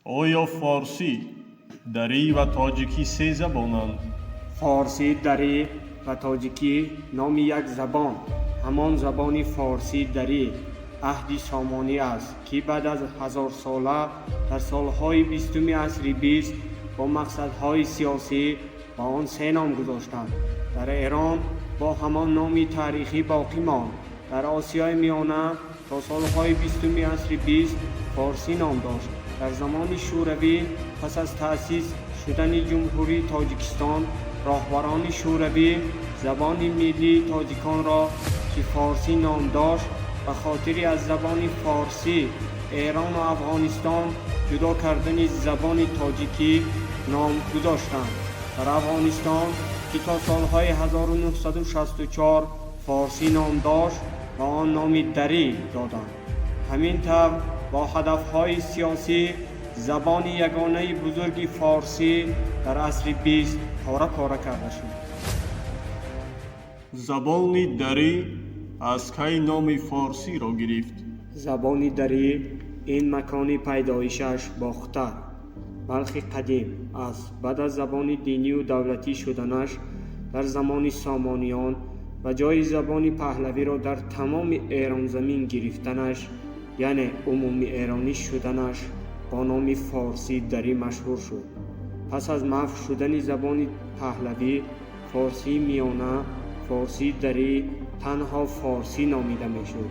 Оё форсӣ, дарӣ ва тоҷикӣ се забонанд? Форсӣ, дарӣ ва тоҷикӣ номи як забон, ҳамон забони форсии дарӣ аҳди Сомонӣ аст, ки баъд аз ҳазорсола дар солҳои 20-уми асри 20 бо мақсадҳои сиёсӣ ба он се ном гузоштанд. Дар Эрон бо ҳамон номи таърихӣ боқӣ монд. Дар Осиёи Миёна то солҳои 20-уми асри 20 форсӣ ном дошт. Дар замони Шӯравӣ, пас аз таъсис шудани Ҷумҳурии Тоҷикистон, роҳбарони шӯравӣ забони миллии тоҷиконро, ки форсӣ ном дошт, ба хотири аз забони форсӣ Эрону Афғонистон ҷудо кардани забони тоҷикӣ ном гузоштанд. Дар Афғонистон, ки то солҳои 1964 форсӣ ном дошт, ба он номи дарӣ доданд. Ҳамин тавр, бо ҳадафҳои сиёсӣ забони ягонаи бузурги форсӣ дар асри 20 пора пора карда шуд. Забони дарӣ аз кай номи форсиро гирифт? Забони дарӣ ин макони пайдоишаш Бохтар, Балхи қадим аст. Баъд аз забони динию давлатӣ шуданаш дар замони Сомониён ва ҷои забони паҳлавиро дар тамоми Эронзамин гирифтанаш, яъне умумиэронӣ шуданаш, бо номи форсии дарӣ машҳур шуд. Пас аз маҳв шудани забони паҳлавӣ, форсии миёна, форсии дарӣ танҳо форсӣ номида мешуд,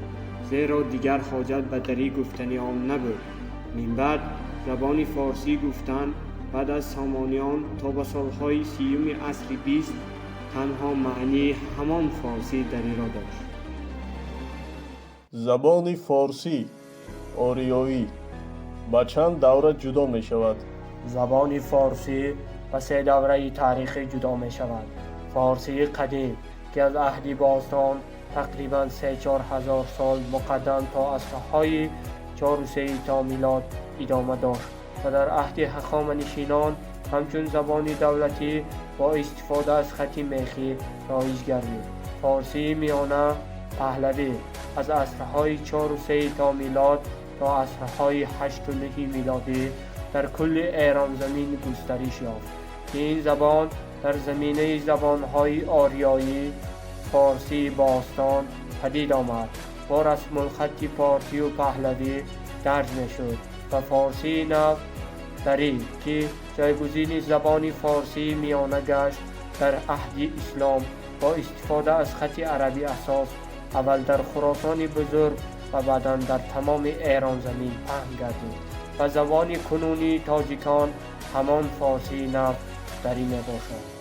зеро дигар ҳоҷат ба дарӣ гуфтани он набуд. Минбаъд забони форсӣ гуфтан баъд аз Сомониён то ба солҳои 30-уми асри 20 танҳо маънии ҳамон форсии дариро дошт. Забони форсӣ ориёӣ ба чанд давра ҷудо мешавад? Забони форсӣ ба се давраи таърихӣ ҷудо мешавад. Форсии қадим, ки аз аҳди бостон тақрибан 3-4 ҳазор сол муқаддам то асрҳои чору сеи то милод идома дошт ва дар аҳди ҳахоманишинон ҳамчун забони давлатӣ бо истифода аз хати мехӣ роиҷ гардид. Форсии миёна, паҳлавӣ, аз асрҳои чору сеи то милод то асрҳои ҳашту нӯҳи милодӣ дар кулли Эронзамин густариш ёфт, ки ин забон дар заминаи забонҳои ориёӣ, форсии бостон падид омад, бо расмулхати порсию паҳлавӣ дарҷ мешуд, ва форсии нав, дарӣ, ки ҷойгузини забони форсии миёна гашт, дар аҳди ислом бо истифода аз хати арабӣ асос аввал дар Хуросони Бузург ва баъдан дар тамоми Эронзамин паҳн гардид ва забони кунунии тоҷикон ҳамон форсии нав, дарӣ мебошад.